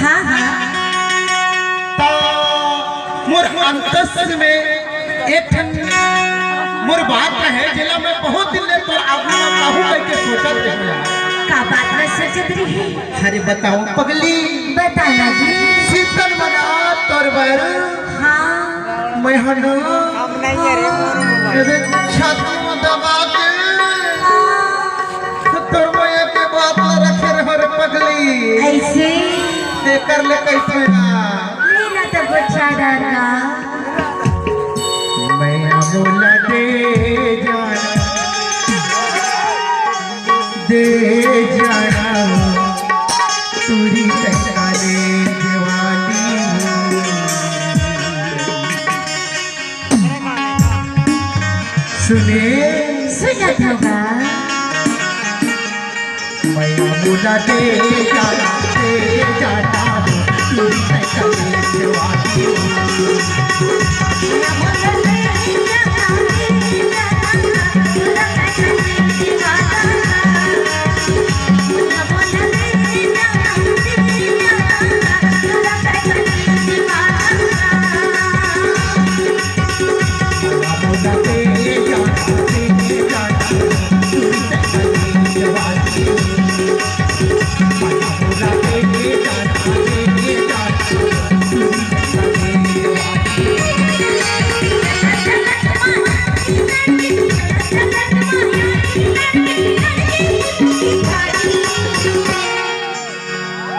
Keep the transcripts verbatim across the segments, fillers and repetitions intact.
हाँ, हाँ। त मोर अंतस में एक ठन मोर बात हे, जेला मैं बहुत दिन ले तोर आगू में कहूँ कहिके सोचत रहे। का बात ला सोचत रहे? अरे बताओ पगली। बता ना जी। सीतन मना तोर बर। हाँ। मैं ह ना हम नहीं, अरे मोर मोबाइल। अरे छाती में दबा के तोर मया के बात ला रखे रहो रे पगली। ऐसे? तेकर ले कैसे ना? ले ना तो गोठिया डार का। मैं मोला दे जाना, दे जाना, टूरी तैका ले जवानी। सुने। सुनत होगा। मैं मोला दे जाना, दे जाना, टूरी तैका ले जवानी।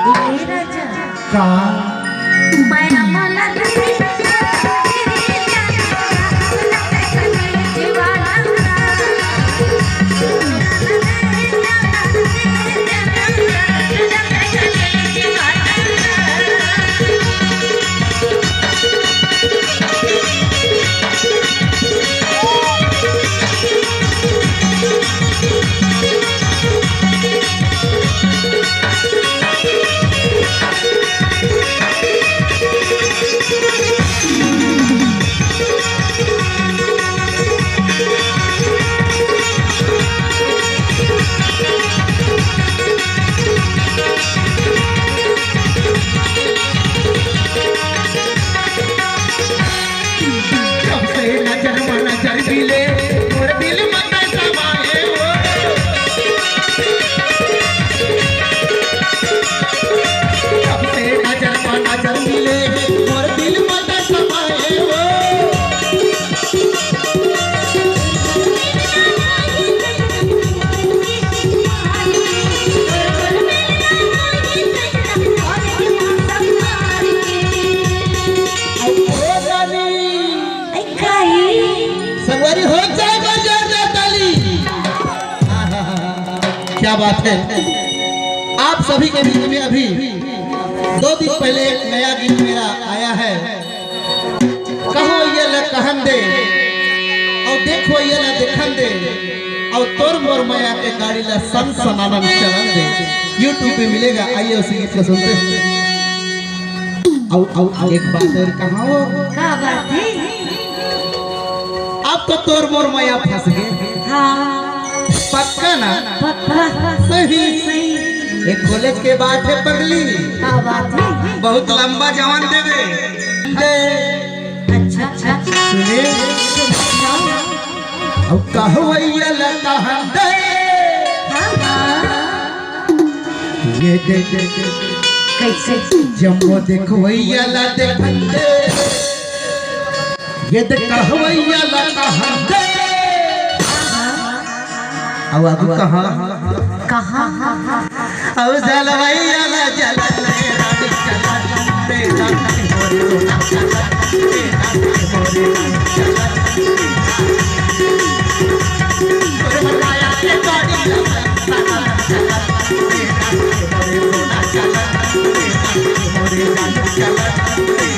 ए राजा। का? संगवारी हो जाए बा जोरदार ताली। क्या बात है। आप सभी के बीच में अभी दो दिन पहले एक नया गीत मेरा आया है। कहो ये ला कहन दे, और देखो ये ला देखन दे, और तोर मोर मया के गाड़ी ला सन सनानन चलन दे। YouTube पे मिलेगा, आइए उसी गीत को सुनते हैं। और, और एक बात और कहा हो। का बात है? अब तो तोर मोर मया फंस गए। हाँ। पक्का ना? पक्का। सही। सही। एक कॉलेज के बात है पगली। का बात है? बहुत लंबा जवान देवे। दे। अच्छा, अच्छा। सुने। सुनाओ। अब कहवैया ला कहन दे। हाँ, हाँ। ये दे, दे, दे। कैसे? जम्मो देखवैया ला देखन दे। ये दे कहवैया ला कहन दे। अब आगू कहाँ? कहाँ? अब जलवैया ला जलन दे, रानी जलन दे, रानी मोरे जलन दे, रानी मोरे जलन दे। तोरे मनाया के गाड़ी जलन दे, रानी जलन दे, रानी मोरे जलन दे, रानी मोरे जलन दे।